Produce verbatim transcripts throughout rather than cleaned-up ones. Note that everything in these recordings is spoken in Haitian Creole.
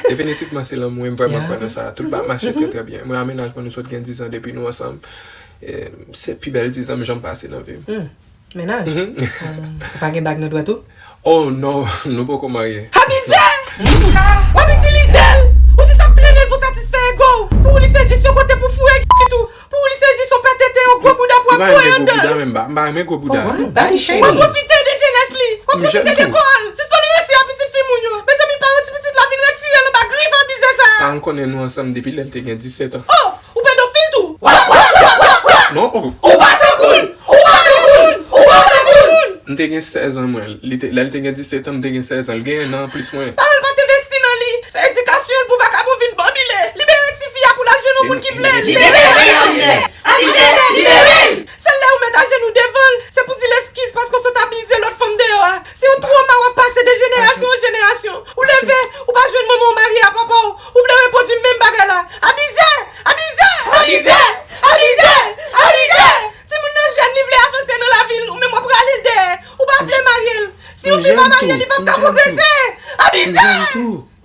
Definitivman, se lanmou, e m vrèman kwè nan sa. Tout bagay mache trè, trè byen. Mwen a mennaj mwen, nou sot gen diz an depi nou ansanm. E, se pi bèl diz an m janm pase nan vi m. Mennaj? Hmm, ou pa gen bag nan dwèt ou? Oh non, nou poko marye. Abize! W ap itilize l! Ou jis ap trennen l pou satisfè ego w! Pou ou li se jis yon kote pou foure g tou! Pou ou li se jis yon pè tete, yon gwo bouda pou ap foure anndan l! M pa renmen gwo bouda, m pa renmen gwo bouda. W ap pwofite de jenès li! W ap pwofite de kò l! Sispann ranse a pitit fi moun yo! Mezanmi, paran ti pitit la vin retire l anba grif abize sa a! Paran l konnen nou ansanm depi lè l te gen disèt an. Oh! Ou pedofil tou! Non, oh. Ou pa tankou l! Ou pa tankou l! Ou pa tankou l! M te gen sèz an, mwen. Li te, lè l te gen disèt an, m te gen sèz an. L gen en an plis mwen. Paran l pa t envesti nan li. Fè edikasyon l pou vakabon vin banbile. Libere tifi a pou l al jwenn yon moun ki vle l. Libere l abize! Abize! Libere l! Sèl lè ou met ajenou devan l, se pou di l eskiz paske w sot abize lòt fanm deyò a. Se yon twoma w ap pase de jenerasyon an jenerasyon. Ou leve, ou pa jwenn manman w marye a papa w. Ou vle repwodui menm bagay la. Abize! Abize! Abize! Abize! Abize! Timoun nan jèn, li vle avanse nan lavi l, ou menm w ap rale l dèyè. Ou pa vle marye l. Si yon fi pa marye, li p ap ka pwogrese. Abize!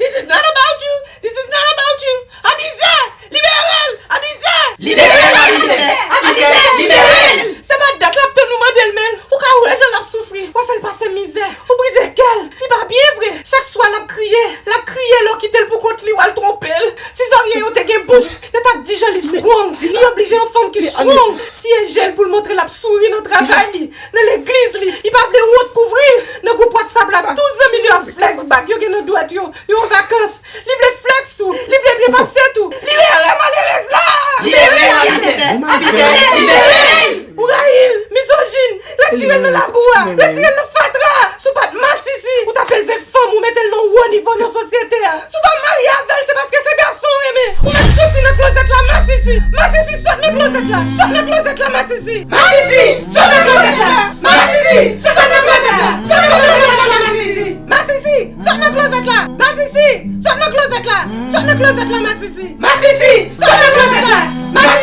This is not about you. This is not about you. Abize! Libere l! Abize! Libere l, abize! Abize! Libere l! Se pa dat l ap tann ou mande l, men ou ka wè jan l ap soufri. W ap fè l pase mizè. Ou brize kè l. Li pa byen vre. Chak swa l ap kriye. L ap kriye lè w kite l pou kont li, w al twonpe l. Si zòrye yo te gen bouch, yo t ap di jan li strong. Li oblije yon fanm ki strong. Siyeje l pou l montre l ap souri nan travay li, nan legliz li. Li pa vle wont kouvri l. Nan gwoup WhatsApp la, tout zanmi li yo ap flex bag yo gen nan dwèt yo. Yo an vakans. Li vle flex tou. Li vle byen pase tou. Libere malerèz la! Libere abize! Abize! Libere! Ou rayi l, mizojin, retire l nan labou a, retire l nan fatra. Si w pa t masisi, ou t ap elve fanm ou mete l nan wo nivo nan sosyete a. Si w pa marye avè l, se paske se gason w renmen. Ou mèt soti nan klozèt la, masisi. Masisi, sot nan klozèt la. Sot nan klozèt la, masisi. Masisi, sot nan klozèt la. Masisi, sot nan klozèt la. Sot nan klozèt la, masisi. Masisi, sot nan klozèt la. Masisi, sot nan klozèt la. Sot nan klozèt la, masisi. Masisi, sot nan klozèt la. Masisi,